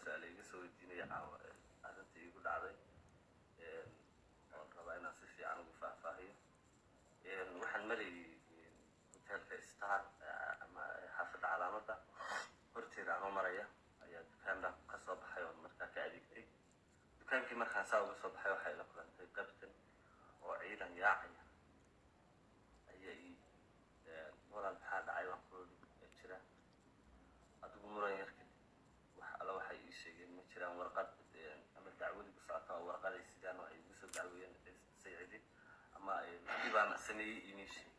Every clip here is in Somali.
Su-aala iga soo weydiinaya caawa arrinta iigu dhacday oon rabaa inaan si fiican ugu faahfaahiyo. Waxaan marayay hotelka Star ama xaafadda Calaamadda horteeda anoo maraya ayaa dukaan baan ka soo baxay oon markaa ka adeegtay dukaankii. Markaan saa uga soo baxay, waxay ila kulantay qabtan oo ciidan yaacaya ayaa ii, "Walaal, maxaa dhacay?" Waan ku iri, "Jira adigu muran yar." Kadib wax alla waxay ii sheegeen ma jiraan. Warqad ama dacwadi ku socota oo warqaday sidaan oo ay igu soo dacweeyeen saycidi ama dhibaan sameeyey iimii sheegay.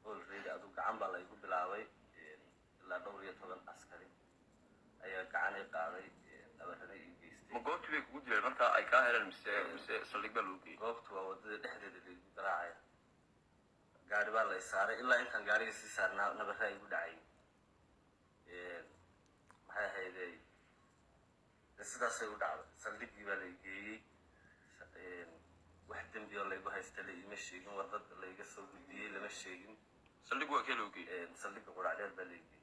Already adigu gacan baa la igu bilaabay. Ilaa dhowr iyo toban askari ayaa gacanay qaaday, nabarana ii geystay. Ma goobtii bay kugu dileen marka ay kaa heleen, mise saldhig baa lagu geeyey? Goobtu waa waddada dhexdeeda laigu garaacaya. Gaari baa la isaaray. Ilaa intaan gaariga sii saarnaa nabaraa igu dhacay. Maxay ahayday, de sidaasay u dhacday. Saldhiggii baa la geeyey. Wax dembi oo laygu haysta la iima sheegin, warqad layga soo gudbiyey lama sheegin. Saldhig waa kee loo geeyey? Saldhigga Quracdheer baa la geeyey.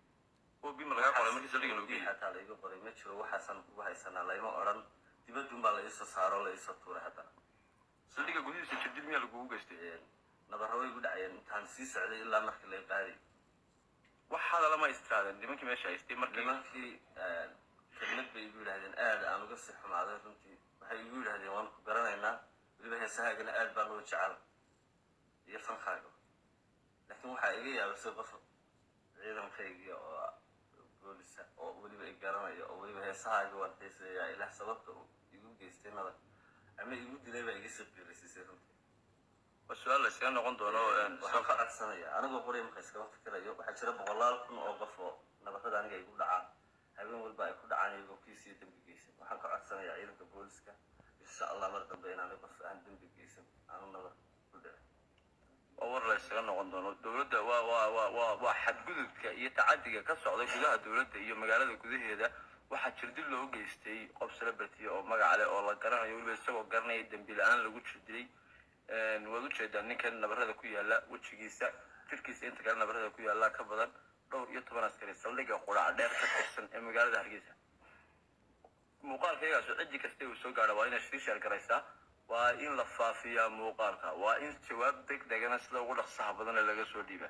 OB ma lagaa qoray markii saldhigga loo geeyey? Xataa layga qoray ma jiro. Waxaasaan kugu haysanaa layma odhan. Dibadun baa la iisoo saaro, la iisoo tuuray haddana. Saldhigga gudihiisa jirdil miyaa lagugu geystay? Nabarro way igu dhacayeen intaan sii socday ilaa markii lay qaaday. Wax hadala ma istiraadeen nimankii meesha haystay markii? Nimankii kelmad bay igu yidhahdeen aad aan uga sii xumaaday runtii. Waxay igu yidhahdeen, "Waan ku garanaynaa, weliba heesahaagana aad baan loo jecel iyo fankaaga." Laakiin waxaa iga yaabisay qof ciidankaygii oo boolisa oo weliba i garanaya oo weliba heesahaaga waan xiiseeyaa, ilaah sababta uu igu geystay nabar ama igu dilay baa iga sii qiirisiisay runtii. Waa su-aal la iskaga noqon doono. Waxaan ka codsanaya, anigoo qoray marka iskama fikirayo, waxaa jira boqolaal kun oo qof oo nabarrada aniga igu dhacaan habeen walba ay ku dhacaan iyagoo kiisiyo dembi geysan. Waxaan ka codsanayaa ciidanka booliska, insha Allah, mar dambe inaanay qof aan dembi geysan aanu nabar ku dhicin. Waa war la iskaga noqon doono. Dowladda waa xadgudubka iyo tacadiga ka socda gudaha dowladda iyo magaalada gudaheeda. Waxaa jirdil loo geystay qof celebrity oo magac leh oo la garanayo, weliba isagoo garanaya dembi la-aan lagu jirdilay. Waad ujeedaa ninkan nabarada ku yaala wejigiisa, jirkiisa inta kale nabarada ku yaala ka badan dhowr iyo toban askari, saldhigga Qurac Dheer ka tirsan ee magaalada Hargeysa. Muuqaalkaygaas ciddi kasta uu soo gaadha waa inay sii share garaysaa, waa in la faafiyaa muuqaalka, waa in jawaab deg degana sida ugu dhaqsaha badan ee laga soo dhiiba.